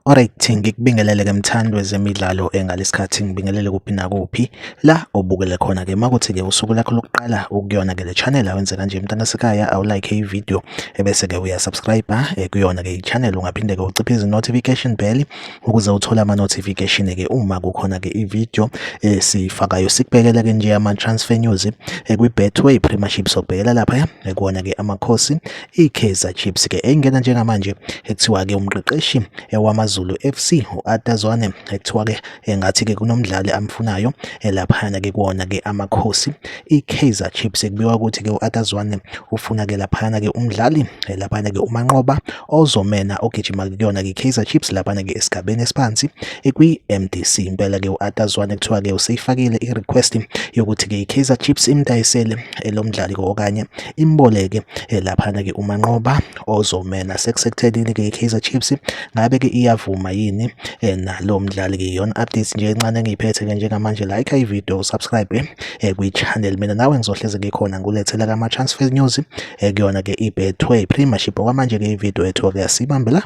Alright, ngikubingelele ke mthandi wezemidlalo engalesikhathi ngibingelele kuphi nakuphi la obukele khona ke makuthi ke usuku lakho lokuqala ukuyona ke le channel awenze kanje mntana sekhaya awulike i-video ebese ke uyasubscribe kuyona ke i-channel ungaphinde ke uciphe izi-notification bell ukuze uthole ama-notification ke uma kukhona ke i-video esifakayo. Sikubhekela ke nje ama-transfer news kwi-Betway Premiership, sokubhekela lapha kuwona ke Amakhosi i-Kaizer Chiefs ke engena njengamanje ekuthiwa ke umqeqeshi wamaZulu FC u-Arthur Zwane ekuthiwa ke engathi ke kunomdlali amfunayo laphana ke kuwona ke Amakhosi i-Kaizer Chiefs. Kubikwa ukuthi ke u-Arthur Zwane ufuna ke laphana ke umdlali laphana ke uManqoba ozomena ogijima kuyona ke i-Kaizer Chiefs laphana ke esigabeni esiphansi kwi-MDC. Impela ke u-Arthur Zwane kuthiwa ke useyifakile i-request yokuthi ke i-Kaizer Chiefs imdayisele lo mdlali okanye imboleke laphana ke uManqoba ozomena. Sekusekuthenini ke i-Kaizer Chiefs ngabe ke iyavuma yini nalo mdlali ke? Iyona updates nje encane engiyiphethe ke njengamanje. Like i-video, subscribe kwi-channel, mina nawe ngizohleze ngikhona ngilethela kama-transfer news kuyona ke i-Betway Premiership. Okwamanje ke i-video yethu ke asibambe la,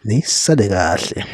nisale kahle.